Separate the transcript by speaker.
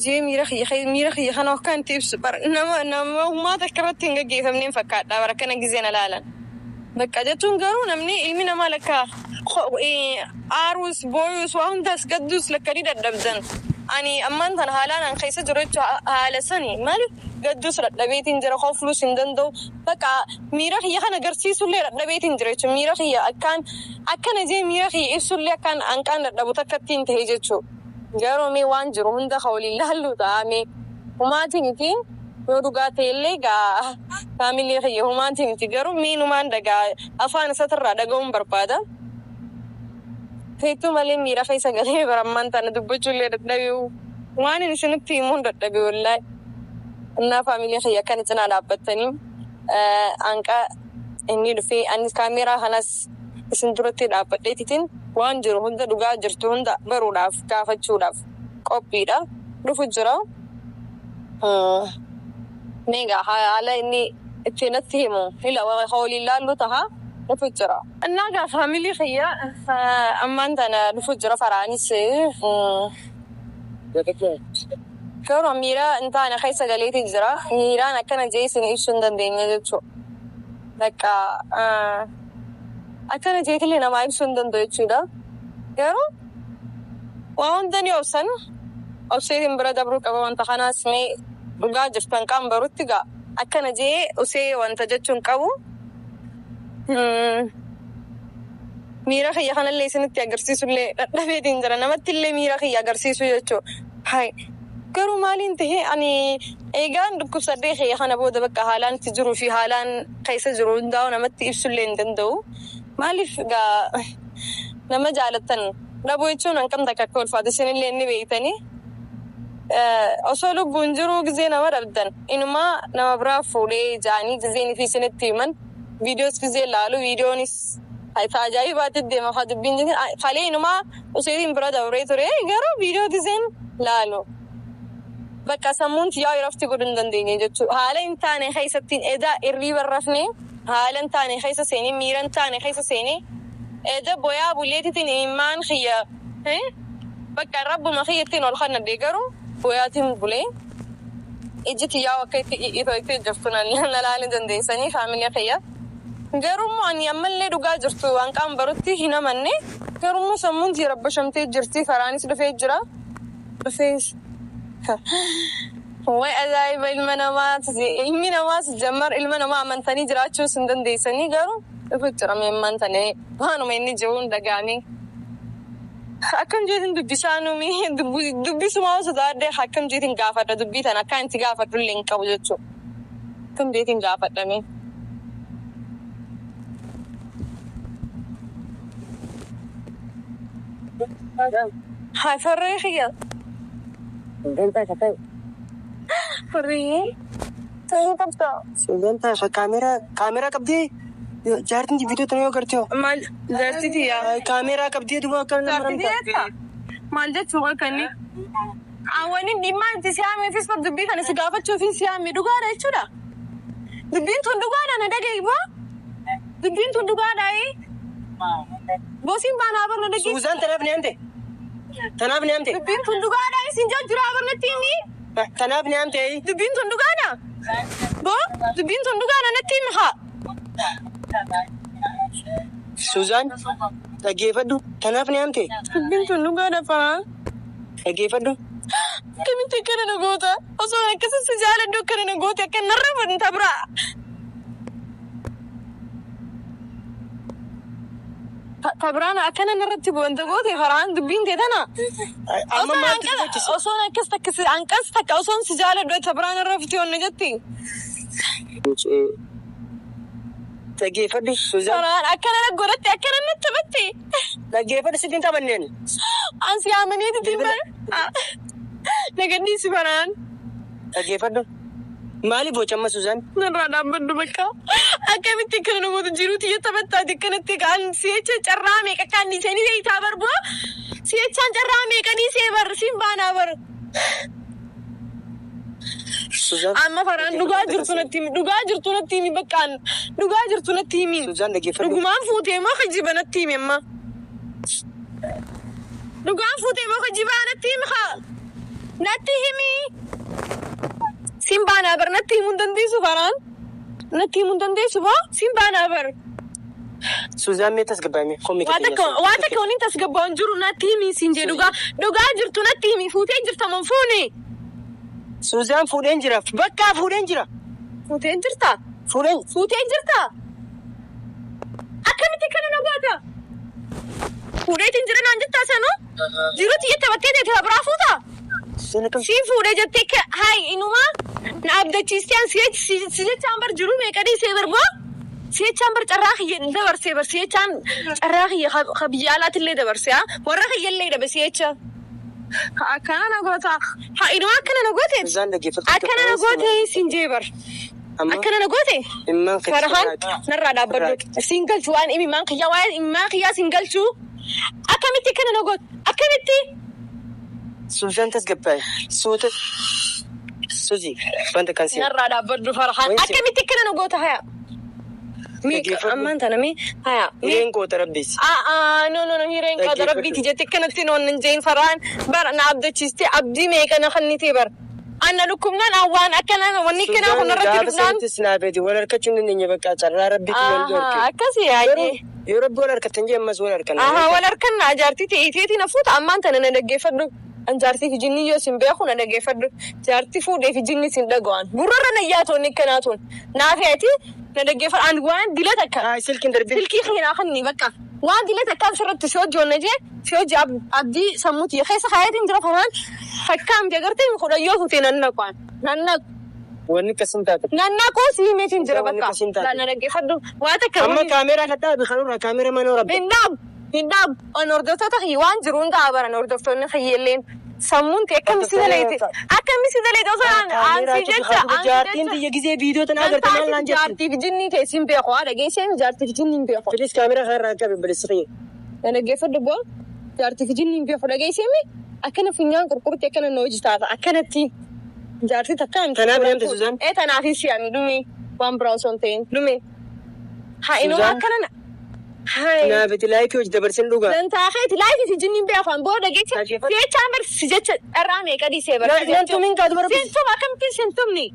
Speaker 1: jee miira kiyya kana akkaan itti ibsu bara nama humaata akka irratti hin gaggeeffamneen fakkaadha bara kana gizeen alaalan. Bakka jechuun garuu namni ilmi namaa lakka aaruus, booyuus, waa hundaas, gadduus lakka ni dadhabdan. Ani ammaan tana haalaan an keessa jiru jechuun haala sani maaliif gadduus dadhabeetiin jira, kofluus hin danda'u. Bakka miira kiyya kana agarsiisullee dadhabeetiin jira jechuun miira kiyya akkaan akkana jee miira kiyya ibsullee akkaan hanqaan dadhabu takka ittiin ta'e jechuudha. Garuu mee waan jiru hunda ka waliin laallu ta'a. Mee humaatii miti, yoo dhugaa ta'ellee gaa family kiyya, humaatii miti, garuu mee numaan dhagaa afaan isatirraa dhaga'uun barbaada. Feetuu malee miira keessa galee barammaan tana dubbachuullee dadhabee waan inni isinitti himuun dadhabee wallaahi. Innaa family kiyya akkana cinaa dhaabbattanii hanqa inni dhufee anis kaameeraa kanas isin duratti dhaabbadheetitiin waan jiru hunda, dhugaa jirtu hunda baruudhaaf gaafachuudhaaf qophiidha. Dhufu jira. Meegaa haala inni itti natti himu hila waliin laallu taha, dhufu jira. Innaa gaa family kiyya, ammaan tana dhufu jira Faraanis. Garuu miira hin taane keessa galeetii jira. Miiraan akkana jee isin ibsuu hin dandeenye jechuudha. Bakka akkana jeetillee namaa ibsuu hin danda'u jechuudha. Garuu waa hunda ni obsan. Obseetiin bira dabruu qaba wanta kanaas. Mee dhugaa jirtan qaam barutti gaa akkana jee usee wanta jechuun qabu. Miira kiyya kanallee isinitti agarsiisullee dadhabeetiin jira. Namatti illee miira kiyya agarsiisuu jechuudha. Hai. Garuu maaliin ta'e, ani eegaan dhukkubsadhee kiyya kana booda bakka haalaan itti jiruu fi haalaan keessa jiru hundaa'u namatti ibsullee hin danda'u. Maaliif gaa nama jaalattan dhabuu jechuun hanqam takka akka ulfaatu isinillee ni beektanii. Osoo lubbuun jiruu gizee nama dhabdan, inumaa nama biraa fuudhee jaanii gizeen fi isinitti himan, viidiyoos gizee laalu, viidiyoonis ajaa'ibaatti deema haa dubbiin kalee inumaa useetiin bira dabree ture, garuu viidiyoo gizeen laalu. Bakka sammuun xiyyaa rafti godhuu hin dandeenye jechuudha. Haala hin taane keessattiin edaa irriiba rafne, haala hin taane keessa seenee, miira hin taane keessa seenee, eda boyaa buleetitiin imimmaan kiyya bakka rabbuma kiyyattiin ol kannadhe, garuu boyaatiin bulee iji xiyyaa akka itti itoo jirtu na laaluu dandeessanii family kiyya. Garuu immoo ani ammallee dhugaa jirtu waan qaama barutti hin amanne. Garuu immoo sammuun tiyya rabbashamtee jirti. Karaanis dhufee jira. Dhufees. Way ajaa'iba ilma namaa, ilmi namaas jammar ilma namaa amantanii jiraachuus hin dandeessanii, garuu dhufu jira meemmaan tane waanuma inni jiruun dhagaame. Akkam jeetiin dubbisaa numi dubbisumaa sodaadhee akkam jeetiin gaafadha, dubbii tana akkaan itti gaafadhu illee hin qabu jechuudha. Akkam jeetiin gaafadhame. Haa farree kiyya. Farree. Ta'uu qabda.
Speaker 2: Suugaan kaameraa kaameraa qabdee jaartiin viidiyoo tana yoo gartee
Speaker 1: Maal jaartii tiyyaa?
Speaker 2: Kaameraa qabdee duuba akka nama
Speaker 1: Jaartii tiyyaa? Maal jechuu akka inni? Awwani dhimma itti si'aameefis dubbii kana si gaafachuufin si'aame dhugaadha jechuudha. Dubbiin tun dhugaadha, na dhaga'i boo. Dubbiin tun dhugaadha. Boosiin baanaa bar, na dhaga'i.
Speaker 2: Suuzaan tanaaf ni hamte. Tanaaf ni hamte.
Speaker 1: Dubbiin tun dhugaadha, isin jira barnatti himi.
Speaker 2: Tanaaf ni hamte.
Speaker 1: Dubbiin tun dhugaadha. Boo, dubbiin tun dhugaadha, natti himi haa.
Speaker 2: Suuzaan, dhaggeeffadhu. Tanaaf ni hamte.
Speaker 1: Dubbiin tun dhugaadha faa.
Speaker 2: Dhaggeeffadhu.
Speaker 1: Akkamitti akkana na goota? Osoo akkasii si jaaladhu akkana na goote, akka narra wanta biraa. Tabiraan akkana narratti wanta goote faraan, dubbiin tee tana.
Speaker 2: Amma maaltu si gochise?
Speaker 1: Osoon akkas takka hanqas takka osoon si jaaladhu tabiraan irra fiti onna jetti.
Speaker 2: Dhaggeeffadhu Suuzaan.
Speaker 1: Faraan akkana na godhatte, akkana natti taphatte.
Speaker 2: Dhaggeeffadhu, sitti hin taphanneen.
Speaker 1: An si amaneeti bara. Na gadhiisi faraan.
Speaker 2: Dhaggeeffadhu. Maaliif bocha amma Suuzaan?
Speaker 1: Narraa dhaabbadhu bakka. Akkamitti akkana namoota jiruuti yoo taphattaati akkanatti kan si'echa carraa meeqa kan dhiisanii beektaa barbaa? Si'echaan carraa meeqa dhiisee bar siin baanaa bar.
Speaker 2: Suuzaan.
Speaker 1: Amma faraan, dhugaa jirtu natti himi. Dhugaa jirtu natti himi bakkaan. Dhugaa jirtu natti himi.
Speaker 2: Suuzaan, dhaggeeffadhu.
Speaker 1: Dhugumaan fuutee moo kijiba, natti himi amma. Dhugaan fuutee moo kijibaa, natti himi haa. Natti himi. Siin baanaa bar natti himuu hin dandeessu Farhaan. Natti himuu hin dandeessu boo siin baanaa bar.
Speaker 2: Suzaan mee tasgabbaa'ime koomii
Speaker 1: Waa takka waa takka waliin tasgabbaa'u hin jiru natti himi siin jee dhugaa dhugaa jirtu natti himi fuutee jirta moo hin fuune?
Speaker 2: Suzaan fuudheen jira. Bakka fuudheen jira.
Speaker 1: Fuutee jirta?
Speaker 2: Fuudheen.
Speaker 1: Fuutee jirta? Akkamitti akkana na goota? Fuudheetiin jira naan jettaa sanuu? Jiruu tiyya taphattee teete biraa fuuta?
Speaker 2: Suzaan akkam.
Speaker 1: Siin fuudhee jettee hayi inumaa na abdachiistee an si jechaan bar jiruu meeqa dhiisee bar boo? Si jechaan bar carraa kiyya dabarsee bar si jechaan carraa kiyya ka biyya alaatillee dabarsee warra kiyyallee dhabe si jecha. Akkana na goota. Ha inumaa akkana na goote.
Speaker 2: Suzaan dhaggeeffatu.
Speaker 1: Akkana na goote siin jee bar.
Speaker 2: Amma
Speaker 1: Akkana na goote.
Speaker 2: immaan
Speaker 1: Farhaan narraa dhaabbadhu. Siin galchu waan imimmaan kiyyaa waan imimmaan kiyyaa siin galchu. Akkamitti akkana na goote? Akkamitti?
Speaker 2: Suzaan tasgabbaa'e. Suuta. Suzi wanta kan siin.
Speaker 1: Narraa dhaabbadhu Farhaan.
Speaker 2: Wayii
Speaker 1: Akkamitti akkana na goota haya? Mi
Speaker 2: Dhaggeeffadhu.
Speaker 1: ammaan tana mi haya. Mi
Speaker 2: Hireen goota rabbiis.
Speaker 1: Aa no no no hireen qaada
Speaker 2: Dhaggeeffadhu.
Speaker 1: rabbiiti jettee akkanatti noon hin jeen Farhaan bara na abdachiistee abdii meeqa na kennitee bara. Anna dhukkubnaan waan akkana wanni akkanaa kun irratti
Speaker 2: Gaafa
Speaker 1: dhufnaan.
Speaker 2: sanattis naa beeti wal harkachuu hin dandeenye bakka carraa rabbiitu wal dhorke.
Speaker 1: Akkasii
Speaker 2: Garuu
Speaker 1: hayyee.
Speaker 2: yoo rabbi wal harkatan jee ammas wal harkanna.
Speaker 1: Aha wal harkanna jaartii ta'eetii na fuuta ammaan tana na dhaggeeffadhu. An jaartii fi jinni yoo sin beeku na dhaggeeffadhu. Jaartii fuudhee fi jinni sin dhaga'an. Gurrarra na yaatoon akkanaa tun. Naaf ati na dhaggeeffadhu. An waan dila takka.
Speaker 2: Haa silkiin darbin.
Speaker 1: Silkii keenaa kan bakka. Waan dila takka asirratti si hojii onna jee si hojii abdii sammuuti. Keessa kaayatiin jira kanaan fakkaamte agartee kudhan yoo fuutee nan naqaan. Nan naqu.
Speaker 2: Wanni akkas hin taate.
Speaker 1: Nan naquu si himeetiin jira
Speaker 2: Wanni
Speaker 1: bakka.
Speaker 2: akkas hin taate.
Speaker 1: Na dhaggeeffadhu. Waa takka.
Speaker 2: Amma kaameeraa kan dhaabi kanurraa kaameeraa mana rabbi.
Speaker 1: Hin dhaabu. Hin dhaabu. An hordoftoota kiyya waan jiru hin dhaabaran hordoftoonni kiyyilleen. Sammuun ta'e akkami si daleete? Akkami si daleete osoo an
Speaker 2: Kaameeraa
Speaker 1: si jecha
Speaker 2: cufi jaartiin tiyya gizee viidiyoo tana agarte maal naan jetti.
Speaker 1: Jaartiif jinni ta'e sin beeku haadha geesseen jaartiif jinni hin beeku.
Speaker 2: Filis kaameeraa kanarraa qabi bilisa kiyya.
Speaker 1: Na dhaggeeffadhu boo jaartiif jinni hin beeku dhageessee akkana funyaan qurqurti akkana na hojii taata akkanatti jaartii takka hin
Speaker 2: Tanaaf deemte Suzaan?
Speaker 1: Ee tanaaf hin si'an dhume waan biraa osoo hin ta'in dhume. Haa inuma
Speaker 2: Suzaan?
Speaker 1: akkana Hai.
Speaker 2: Naafiti laayikii hojii dabarsin dhugaa.
Speaker 1: Dantaa keeti laayikii fi jinni hin beeku an booda geesse
Speaker 2: Dhaggeeffadhu.
Speaker 1: jechaan bar si jecha dharraa meeqa dhiisee bara.
Speaker 2: Nan tumin kaatu bara.
Speaker 1: Sin tuma akkamittiin sin tumni?